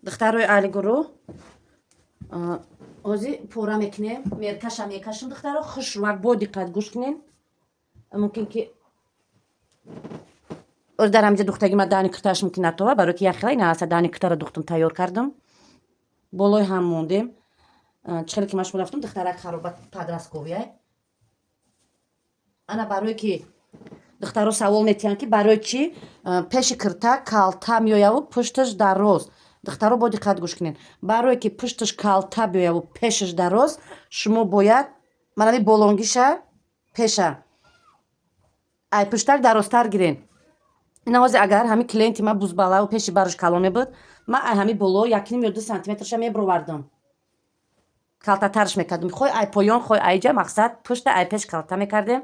Духтарои аҳли гурӯҳ, ҳозир пора мекунем, меркаша мекашем. Духтаро, хушрӯак, бо диққат гӯш кунем. Мумкин ки оз дар ҳамҷа духтаги ма дани киртааш мумкин натова, барои ки яхела ина ҳаста. Дани киртара духтум, тайёр кардам, болои ҳам мондем. Чӣ хеле ки ман шумо рафтум, духтарак хароба подростковый. Ана, барое ки духтаро савол метиҳанд, ки барои чӣ пеши кирта калта меояву пушташ дароз. Духтаро, бо диққат гӯш кунед. Барое ки пушташ калта биёяву пешаш дароз, шумо бояд манами болонгиша, пеша ай пуштак дарозтар гирен. Ина ҳозир агар ҳами клиенти ма бузбалаву пеши бараш калон мебуд, ман ай ҳами боло 1,5 ё 2 сантиметрша мебировардам, калтатарш мекардем. Хой ай поён, хой айҷа, мақсад, пушта ай пеш калта мекардем.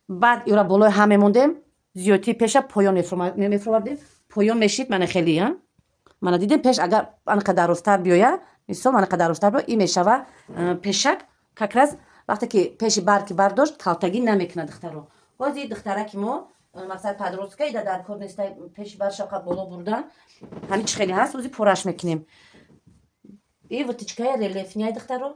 Баъд юра болои ҳам мемондем, зиёдтии пеша поён мефуровардем, поён мешид. Мана хеле, мана дидем, пеш агар анақа дарозтар биёя, мисол, анақа дарозтар биёя, ин мешава пешак. Как раз вақте ки пеши бар ки бардошт, калтагӣ намекунад. Духтаро, ҳозир духтараки мо, мақсад, подростка, ида дар кор неста пеши бар шавқа боло бурдан. Ҳамин чӣ хеле ҳаст, ҳозир пораш мекунем. И вытачкаи рельефный, духтаро,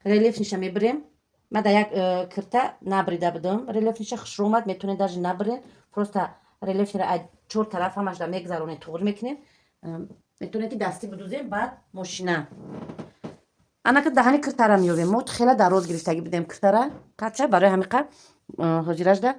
рельефныйша мебирем. Ма дар як кирта набрида будам рельефныйша, хушрӯ омад. Метавонед даже набирен, просто рельефныйра аз чор тараф ҳамашда мегзаронед, туғри мекунем. Метавонед ки дастӣ бидузем, баъд мошина. Анака даҳани киртара меёвем. Мо хела дароз гирифтагӣ будем киртара қача, барои ҳамиқа ҳозиражда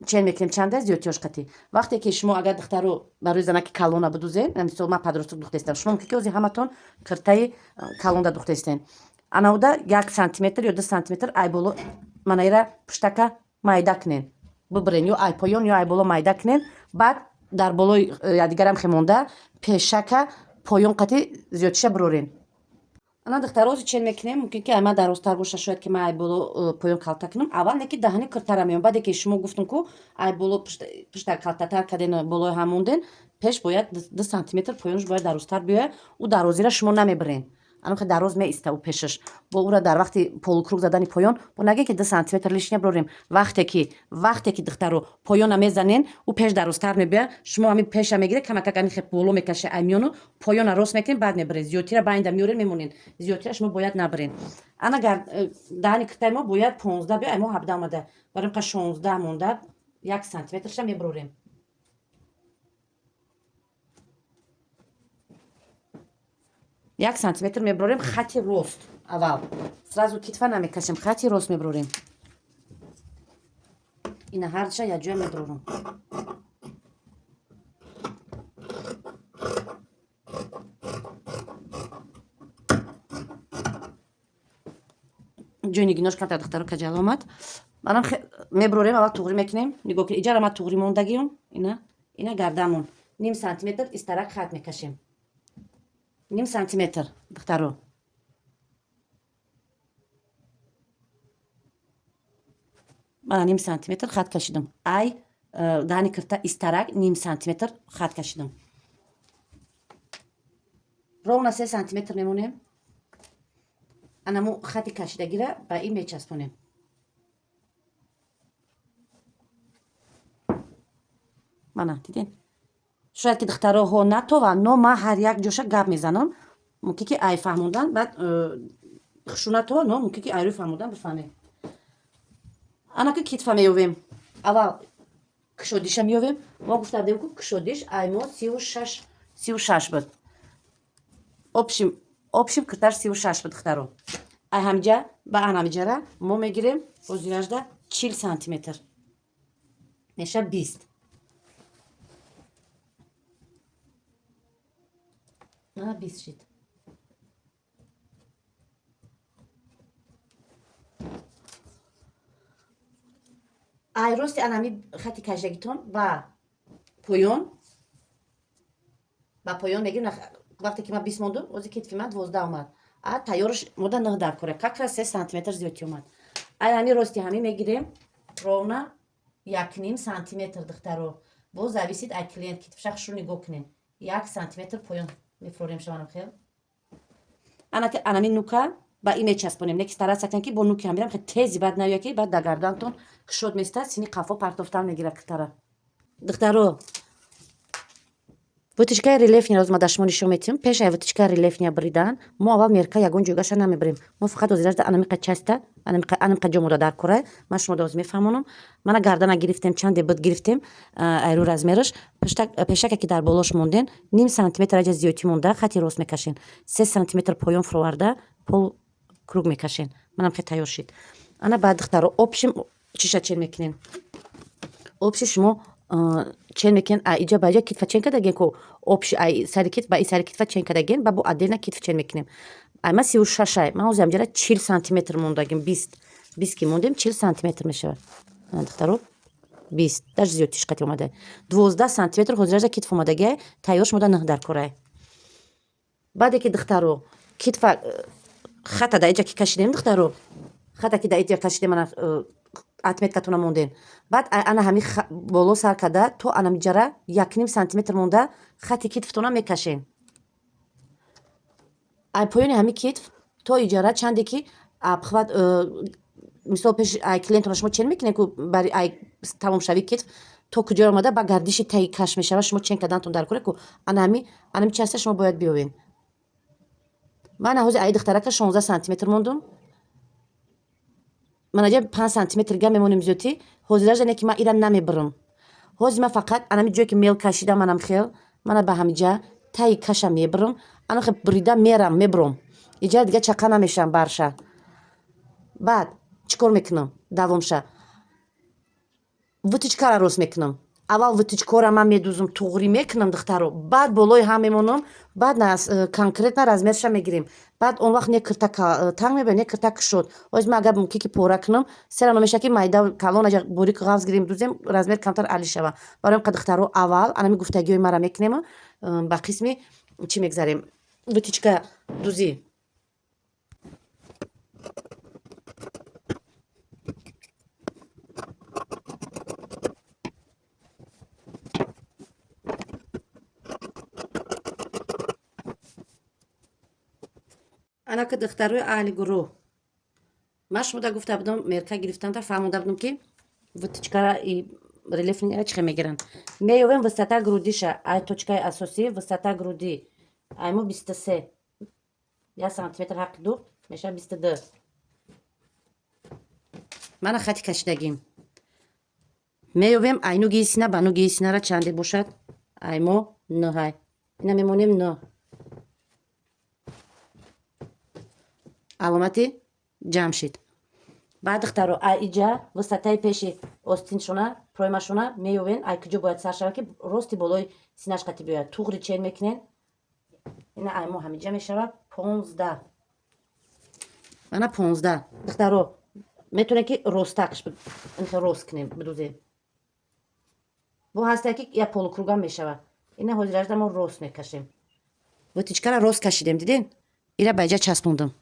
чен мекунем, чанда зиёдтиёш қатӣ. Вақте ки шумо агар, духтаро, барои занаки калона бидузен, мисол, ман подросток духтестам, шумо мумкин ки ҳозир ҳаматон киртаи калонда духтестен, анауда 1 сантиметр ё 2 сантиметр ай боло манаира пуштака майда кунен, бибирен, ё ай поён, ё ай боло майда кунен. Баъд дар болои якдигарам хемонда, пешака поён қати зиёдтиша бирорен. Ана, духтаро, ҳозир чен мекунем. Мумкин ки ай ман дарозтар боша, шояд ки ман ай боло поён калта кунам аввал, не ки даҳани киртара меём. Баъде ки шумо гуфтум ку ай боло пушта калтатар карден, болои ҳам монден, пеш бояд 2 сантиметр поёнаш бояд дарозтар биёяд. Ӯ дарозира шумо намебирен, анохе дароз меиста ӯ пешаш. Бо ӯра дар вақти полукруг задани поён бо наге ки 2 сантиметр лишний бирорем. Вақте ки, духтаро, поёна мезанен, ӯ пеш дарозтар мебиёяд. Шумо ҳамин пеша мегиред, камакак ами хе боло мекаше ай миёну, поёна рост мекунед, баъд мебиред. Зиёдтира байнда меорен, мемонен, зиёдтира шумо бояд набирен. Ана гар даҳани киртаи мо бояд 15 биё, ай мо 17 омада, барои қа 16 монда, 1 сантиметрша мебирорем. 1 сантиметр мебирорем, хати рост. Аввал сразу китфа намекашем, хати рост мебирорем. Ина ҳардуша якҷоя мебирорам. Ҷои нигинош камтар, духтаро, каҷал омад. Манам мебирорем, аввал туғрӣ мекунем. Нигоҳ кунед, иҷара ман туғрӣ мондагиём. Ина гардамон ним сантиметр истарак хат мекашем, ним сантиметр, духтаро. Мана, ним сантиметр хат кашидам. Ай даҳани кирта истарак ним сантиметр хат кашидам. Ровно 3 сантиметр мемонем. Анаму хати кашидагира ба ин мечаспонем. Мана, диден? Шояд ки духтароҳо натованд, но ман ҳар як ҷоша гап мезанам. Мумкин ки ай фаҳмондан баъд хушу натова, но мумкин ки айрӯи фаҳмондан бифаҳмем. Анаки китфа меёвем. Аввал кушодиша меёвем. Мо гуфта будем, ку кушодиш ай мо 36, 36 буд. Общем, кирташ 36 буд, духтаро. Ай ҳамиҷа ба ан ҳамиҷара мо мегирем ҳозиражда 40 сантиметр меша, 20. 20 шид. Ай рости анами хати кашидагитон ба поён мегирем. Вақте ки ман 20 мондум, ози китфи ман 12 омад, а тайёрш мода нӯҳ дар кора, как раз 3 сантиметр зиёдтӣ омад. Ай ҳами рости ҳами мегирем ровно 1,5 сантиметр. Духтаро, боз зависит ай клиент, китфша хушу нигоҳ кунем. 1 сантиметр поён мефурорем шаванам хел. Анаки анами нука ба ин мечаспонем. Неки стараться кунем, ки бо нуки ҳам бирам хел тези баъд наёя, ки баъд дар гардантон кушод местад, сини қафо партофтан мегирад китара. Духтаро. Вытачкаи рельефныйро ма дар шумо нишон метиҳам. Пеш ай вытачкаи рельефная бридан, мо аввал мерка ягон ҷойгаша намебирем. Мо фақат ҳозиражда анамиқа часта, анамиқа ҷо мода дар кора. Ман шумо доз мефаҳмонам. Мана гардана гирифтем, чанде буд гирифтем, айрӯ размераш. Пешака ки дар болош монден, ним сантиметр аҷа зиёдтӣ монда, хати рост мекашен. 3 сантиметр поён фуроварда, пол круг мекашен. Манам хе тайёр шид. Ана баъд, духтаро, общим чиша чен мекунем. Общий шумо чен мекунен, а иҷа ба иҷа китфа чен кардаген ку, общий ай сари китф ба и сари китфа чен кардаген, ба бо отдельно китф чен мекунем. Ай ма 36-ай, ман ҳозир ҳамҷара 40 сантиметр мондагим, 20 20 ки мондем, 40 сантиметр мешавад. Духтаро, 20 даже зиёдтиш қати омада, 12 сантиметр ҳозиража китф омадагиай, тайёрш мода наҳ дар корай. Баъде ки, духтаро, китфа хата да иҷа ки кашидем, духтаро, хата ки да иҷа кашидем, мана отметкатона мондем. Баъд ана ҳами боло сар карда то анамиҷара 1,5 сантиметр монда хати китфтона мекашем. Ай поёни ҳами китф то иҷара чанде ки обхват, мисол, пеш ай клиентона шумо чен мекунед ку, бари ай тамомшавии китф то куҷо омада ба гардиши таи каш мешава, шумо чен кардантон дар кора ку, ана анами часта шумо бояд биёвед. Ман ҳозир ай духтарака 16 сантиметр мондум, ман аҷа 5 сантиметр га мемонем зиёдтӣ. Ҳозиража не ки ман ира намебирам. Ҳозир ман фақат анами ҷое ки мел кашидам, манам хел мана ба ҳамиҷа таи каша мебирам, ана хел бурида мерам, мебурам, иҷа дига чақа намешавам барша. Баъд чӣ кор мекунам? Давомша вытачкара рост мекунам. Аввал вытачкора ман медузам, туғрӣ мекунам, духтаро, баъд болои ҳам мемонам, баъд конкретно размерша мегирем. Баъд он вақт не кирта танг мебиёд, не кирта кушод. Ҳозир ман агар мумкин ки пора кунам, сера мешавад ки майда калон аҷа борик ғафз гирем, дузем, размер камтар али шава. Барои ҳам духтаро, аввал анами гуфтагиҳои мара мекунему ба қисми чӣ мегзарем? Вытачка дузӣ. Анака, духтарои аҳли гурӯҳ, ман шумода гуфта будам, мерка гирифтанда фаҳмода будам, ки вытачкара и рельефныйра чӣ хел мегиранд. Меёвем высота грудиша. Ай точкаи асосӣ высота груди ай мо 23, 1 сантиметр ҳаққи духт мешавад 22. Мана хати кашидагим. Меёвем ай нуги сина ба нуги синара чанде бошад? Ай мо нӯҳай, ина мемонем нӯҳ, аломати ҷамъ шид. Баъд, духтаро, ай иҷа высотаи пеши остиншона, проймашона меёвен, ай куҷо бояд сар шавад, ки рости болои синаш қати биёяд. Туғри чен мекунен. Ина ай мо ҳамиҷа мешавад 15, мана 15. Духтаро, метавонем ки ростакш рост кунем, бидузем. Бо ҳастае ки як полукругам мешавад. Ина ҳозиражда мо рост мекашем. Вытачкара рост кашидем, диден, ира ба иҷа часпондум.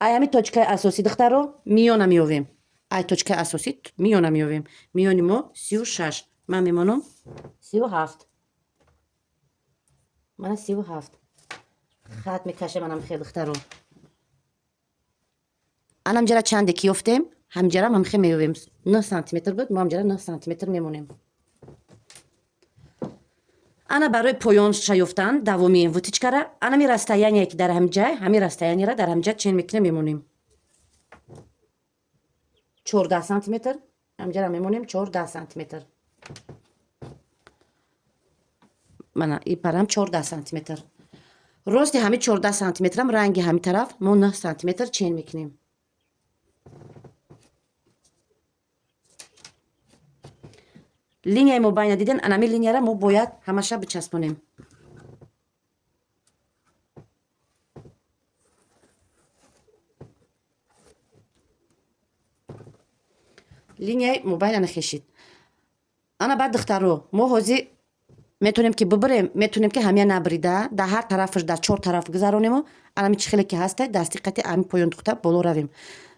Ай ҳами точкаи асосӣ, духтаро, миёна меёвем. Ай точкаи асосӣ миёна меёвем. Миёни мо 36, ман мемонам 37. Мана 37 хат мекашем. Анам хел, духтаро, анамҷара чанде ки ёфтем, ҳамҷарам ҳамхел меёвем. 9 сантиметр буд, мо ҳамҷара 9 сантиметр мемонем. Ана барои поёнша ёфтан давоми вытачкара анами расстояние ки дар ҳамҷай, ҳамин расстояниера дар ҳамҷа чен мекунем, мемонем 14 сантиметр. Ҳамҷара мемонем 14 сантиметр. Мана и парам 14 сантиметр. Рости ҳами 14 сантиметрам ранги ҳами тараф мо 9 сантиметр чен мекунем. Линияи мобайна диден, анами линияра мо бояд ҳамаша бичаспонем. Линияи мобайна нахешид. Ана баъд, духтаро, мо ҳозир метавонем ки бибирем, метавонем ки ҳамия набрида дар ҳар тарафаш, дар чор тараф гузаронему, анами чӣ хеле ки ҳаста, дасти қати ами поён духта боло равем.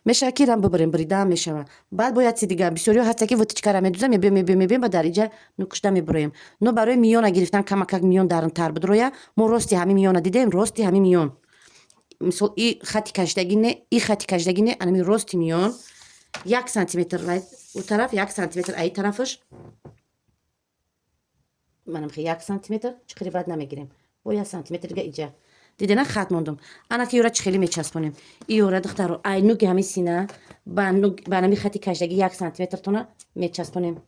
Мешавад ки рам бибирем, бридаам мешавад. Баъд бояд чи дигар бисёриҳо ҳаста ки вытачкара медузам, мебиём, мебиём, мебиём, ба дар иҷа нукушта мебуроем. Но барои миёна гирифтан, камакак миён дарунтар бидроя, мо рости ҳами миёна дидем, рости ҳами миён, мисол, и хати кашидагӣ не, и хати кашидагӣ не, анами рости миён 1 сантиметр ӯ тараф, 1 сантиметр аи тарафаш. Манам хе 1 сантиметр чиқири баъд намегирем, бо 1 сантиметр дига иҷа дидена хат мондум. Ана ки ёра чӣ хеле мечаспонем иёра, духтаро? Ай нуги ҳами сина ба нами хати кашдагӣ 1 сантиметр тона мечаспонем.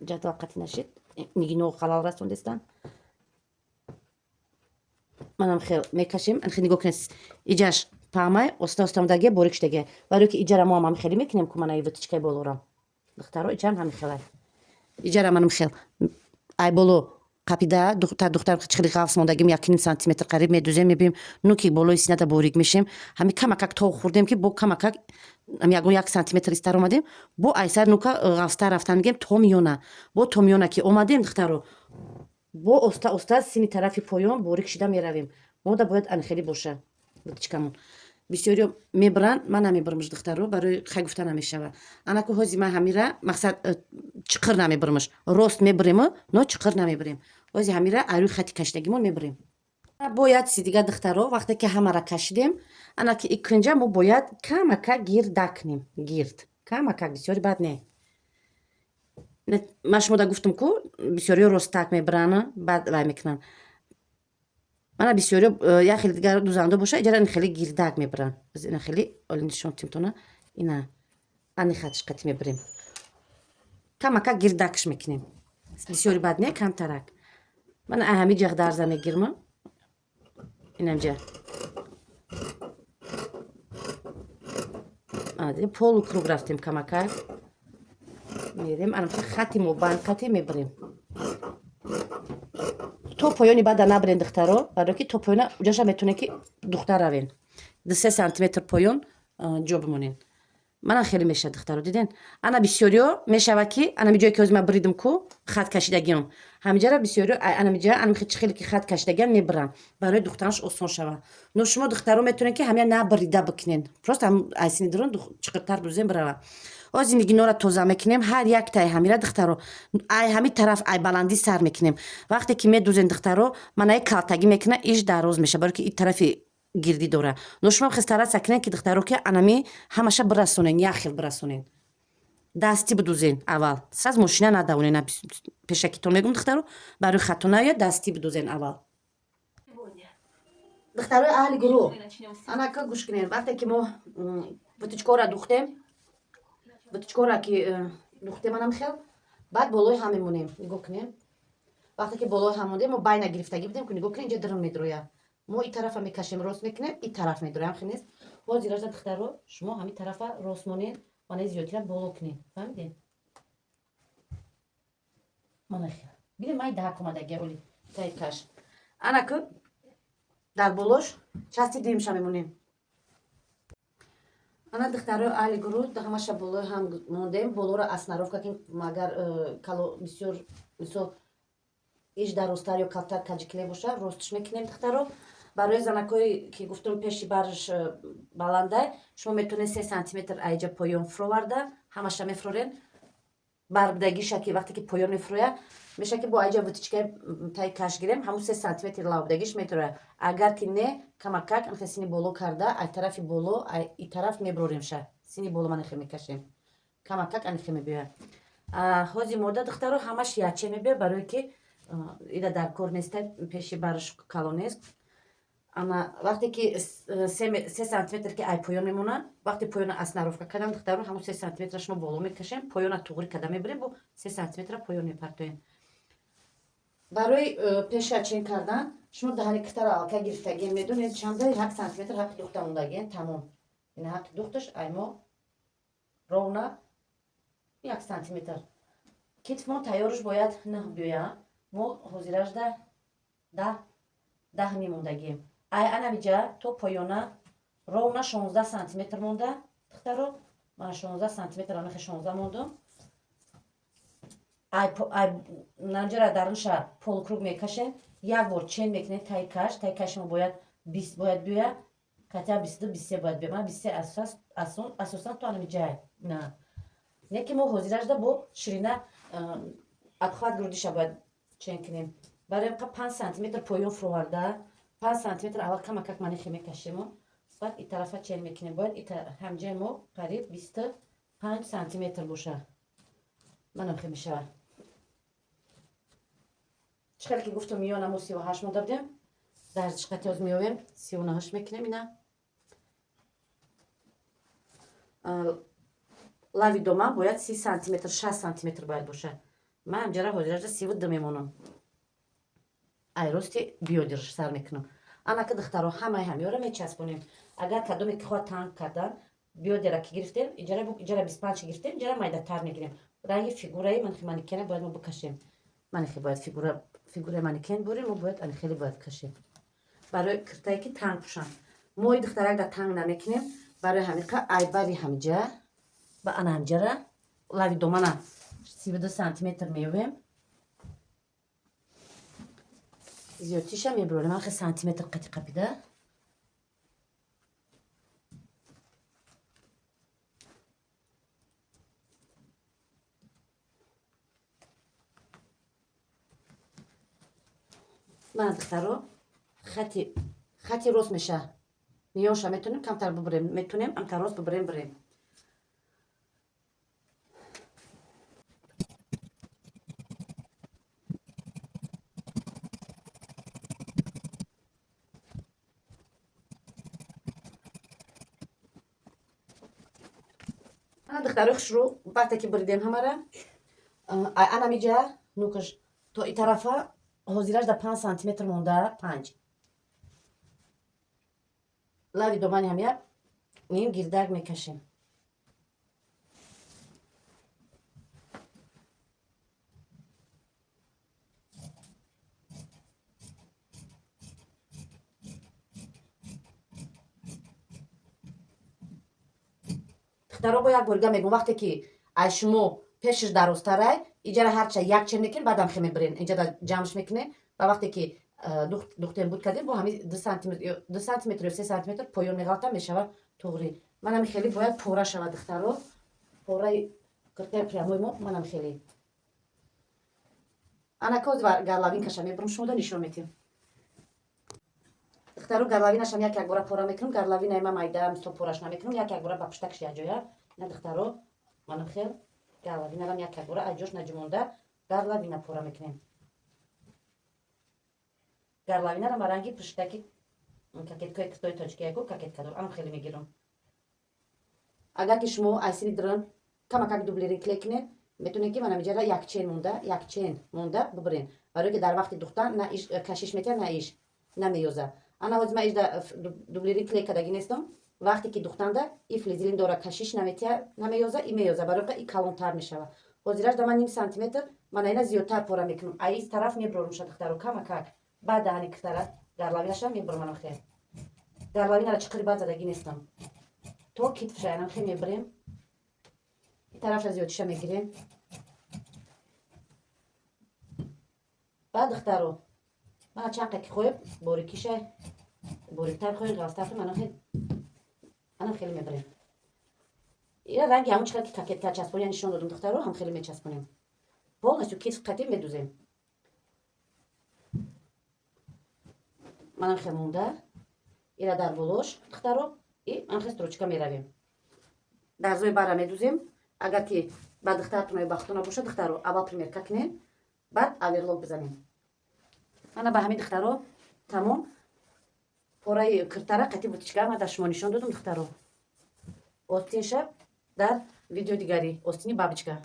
Ҷадвал қатъи нашид, нигино халал расондестан. Манам хел мекашем. Анхе нигоҳ кунед, иҷаш паҳмай, оста оста омадагия, борик шудагия. Барои ки иҷара мо ҳам ҳами хеле мекунем ку. Манаи выточка и болорам, духтаро, иҷаам ҳами хелай. Иҷара манам хел ай боло қапида та духтар хеле ғафс мондагим, 1,5 сантиметр қариб медузем, мебинем. Нуки болои сината борик мешем. Ҳами камакак то хурдем, ки бо камакак ягон 1 сантиметр истар омадем, бо айсар нука ғафстар рафтан мегем то миёна. Бо то миёна ки омадем, духтаро, бо оста оста сини тарафи поён борик шида меравем. Мода бояд анхелӣ боша выточка мон. Бисёриё мебаранд, ман намебарамш, духтаро, барои хай гуфта намешава. Анаку ҳози ман ҳамира мақсад чиқир намебарамш, рост мебарему, но чиқир намебарем. Ҳози ҳамира айрӯи хати кашидагимон мебарем. Бояд чизи дига, духтаро, вақте ки ҳамара кашидем, ана ки икинҷа мо бояд камакак гирда кунем. Гирд камакак, бисёри бад не. Ман шумода гуфтам ку, бисёриё росттак мебаранд, баъд вай мекунанд. Мана бисёриё як хеле дигар дузандо боша, иҷара ин хеле гирдак мебаранд. Ина хеле оли нишон тимтона, ина ани хатиш қати мебарем, камакак гирдакш мекунем, бисёри бад не, камтарак. Мана ҳами ҷағ дарза мегирма, инамҷа полукруг рафтем, камакак мерем, ана хати мобайн қати мебарем то поёни. Баъда набарен, духтаро, барое ки то поёна уҷаша метавонем ки духтар равен, 2-3 сантиметр поён ҷо бимонен. Мана хеле мешавад, духтаро, диден? Ана бисёриё мешавад, ки анами ҷое ки ҳозир ман бридим ку, хат кашидагиам ҳамиҷара, бисёриё анамиҷа анами чӣ хеле ки хат кашидагиам мебарам, барои духтаранш осон шавад. Но шумо, духтаро, метавонед, ки ҳамя набарида бикунен, просто айсини дурон чиқиртар бузем, бирава. Ҳозир нигинора тоза мекунем, ҳар яктаи ҳамира, духтаро, ай ҳами тараф, ай баландӣ сар мекунем. Вақте ки медузен, духтаро, манаи калтагӣ мекуна, иш дароз меша, барое ки и тарафи гирдӣ дора. Но шумо хестараса кунед, ки, духтаро, ки анами ҳамаша бирасонен, як хел бирасонен. Дастӣ бидузен аввал, саз мошина надавонен. Пешакитон мегум, духтаро, барои хато наояд, дастӣ бидузен аввал. Духтарои аҳли гурӯҳ, анака гӯш кунед. Вақте ки мо выточка ора духтем, выточка ора ки духтем, анам хел баъд болои ҳам мемонем. Нигоҳ кунем, вақте ки болои ҳам мондем, мо байна гирифтагӣ будем ку. Нигоҳ кунем, инҷа дирм медроя. Мо и тарафа мекашем, рост мекунем, и тараф медроям, хел нест. Ҳозиража, духтаро, шумо ҳами тарафа рост монед, манаи зиёдтира боло кунед, фаҳмидед? Мана хел бинед, май даҳак омадагия оли таи каш. Анаку дар болош части дуюмша мемонем. Ана, духтарои аҳли гурӯҳ, ҳамаша болои ҳам мондем. Болоро основка ки магар кало бисёр, мисол, иш дарозтар ё калтар каҷикиле боша, ростш мекунем, духтаро. Барои занакое ки гуфтум, пеши барш баландай, шумо метавонед 3 сантиметр айҷа поён фуроварда ҳамаша мефурорен. Барбдагиша ки вақте ки поён мефурояд, меша ки бо айҷа выточка и таи каш гирем, ҳамун 3 сантиметр лавбдагиш метурояд. Агар ки не, камакак анхе сини боло карда, ай тарафи боло, ай и тараф мебурорем, ша сини боло манахе мекашем, камакак анихе мебиёяд. Ҳози мода, духтаро, ҳамаш яче мебиёяд, барое ки ида дар кор неста, пеши барш калон нест. Ана вақте ки 3 сантиметр ки ай поён мемонад, вақте поёна основка кардам, духтаро, ҳамун 3 сантиметра шумо боло мекашем, поёна туғри карда мебарем, бо 3 сантиметра поён мепартоем. Барои пеша чин кардан шумо даҳани китара алка гирифтагиен, медонед чанда, 1 сантиметр ҳаққи духта мондагиен, тамом. Ина ҳаққи духташ ай мо ровно 1 сантиметр. Китфмон тайёрш бояд 9 биёя. Мо ҳозиражда 10, 10 мемондагием. Ай анамиҷа то поёна ровно 16 сантиметр монда, духтаро. Ман 16 сантиметр, анахе 16 мондум. Ай нанҷара дарунша полукруг мекашем, як бор чен мекунем таи каш. Таи каши мо бояд 20 бояд биёя, хотя 22, 23 бояд биёя. Ман 23 асосан то анамиҷай на не ки мо ҳозиражда бо ширина обхват груди ша бояд чен кунем. Барои 5 сантиметр поён фуроварда, 5 сантиметр аввал камакак манихе мекашему, баъд и тарафа чен мекунем. Бояд ҳамҷаи мо қариб 25 сантиметр боша. Манам хел мешавад. Чӣ хеле ки гуфтам, миёна мо 38 монда будем. Дар чиқати оз меовем, 39 мекунем ина. Лави доман бояд 30 сантиметр, 60 сантиметр бояд бошад. Ман ҳамҷара ҳозиража 32 мемонам. Ай рости бёдер ш сар мекунам. Анака, духтаро, ҳамаи ҳамёра мечаспонем. Агар кадоме ки хоҳад танг кардан, бёдер а ки гирифтем, иҷара 25 гирифтем, иҷара майдатар мегирем. Ранги фигураи манекена бояд мо бикашем. Манехе бояд фигураи манекен бурем, мо бояд ани хеле бояд кашем. Барои киртае ки танг пӯшанд. Мои духтарак да танг намекунем, барои ҳамиқа айбари ҳамҷа ба ана ҳамҷара лави домана 32 сантиметр меёвем. Зиёдтиша мебурем, анхе сантиметр қати қапида. Мана, духтаро, хати рост меша. Миёнша метонем камтар бубурем, метонем амтар рост бубурем, бирем. Ана, духтарои хушрӯ, вақте ки буридем ҳамара, анамиҷа нукаш то и тарафа ҳозираш да 5 сантиметр монда, 5. Лави домани ҳамя ним гирдак мекашем. Духтаро, бо як борга мегӯм, вақте ки аз шумо пешаш дарозтарай, иҷара ҳарча як чен мекунем, баъдам хе мебирен, инҷа ҷамъш мекунем ва вақте ки духтем буд кардем, бо ҳами 2 сантиметр ё 3 сантиметр поён меғалта, мешавад туғри. Манам хеле бояд пора шавад, духтаро, пораи киртаи прямой мо манам хеле. Анака горловинка ша мебурам, шумода нишон метиҳам. Духтаро, горловина шам як як бора пора мекунам. Горловинаи ма майда, мисол, пораш намекунам, як як бора ба пуштакш якҷоя. На, духтаро, манам хел горловинарам як як бора аз ҷош наҷумонда горловина пора мекунем. Горловинарам ба ранги пуштаки кокеткаи киртои тоҷикияку кокетка дор, анам хеле мегирам. Агар ки шумо айсини дрон камакак дублирин клей кунед, метавонед ки манам иҷара якчен монда, якчен монда бубирен, барое ки дар вақти духтан на иш кашиш метиҳад, на иш намеёзад. Ана ҳозир ман ижда дублирин клей кардагӣ нестам. Вақте ки духтанда и флизелин дора, кашиш наметиҳад, намеёза, и меёза, барои и калонтар мешавад. Ҳозираш да ман ним сантиметр мана ина зиёдтар пора мекунам, аиз тараф мебурорум ша, духтаро, камакак. Баъд даҳани киртара горловинаша мебурам. Анам хел горловинара чиқири баъд задагӣ нестам, то китфша анам хел мебирем, и тарафша зиёдиша мегирем. Баъд, духтаро, мана чанд қа ки хоҳем, борикиша бориктар хоҳем, ғафтар хоҳем, анам хеле мебирем. Ира ранги ҳамон чиқар ки кокетка часпония нишон додум, духтаро, ҳам хеле мечаспонем, полностью китф қатӣ медузем. Манам хел монда ира дар болош, духтаро, и анхел строчка меравем, дарзои бара медузем. Агар ки ба духтаратон ё бахтона боша, духтаро, аввал примерка кунем, баъд оверлок бизанем. Мана ба ҳамин, духтаро, тамом. Пораи киртара қати вытачка ма дар шумо нишон додум, духтаро. Остинша дар видео дигарӣ, остини бабочка.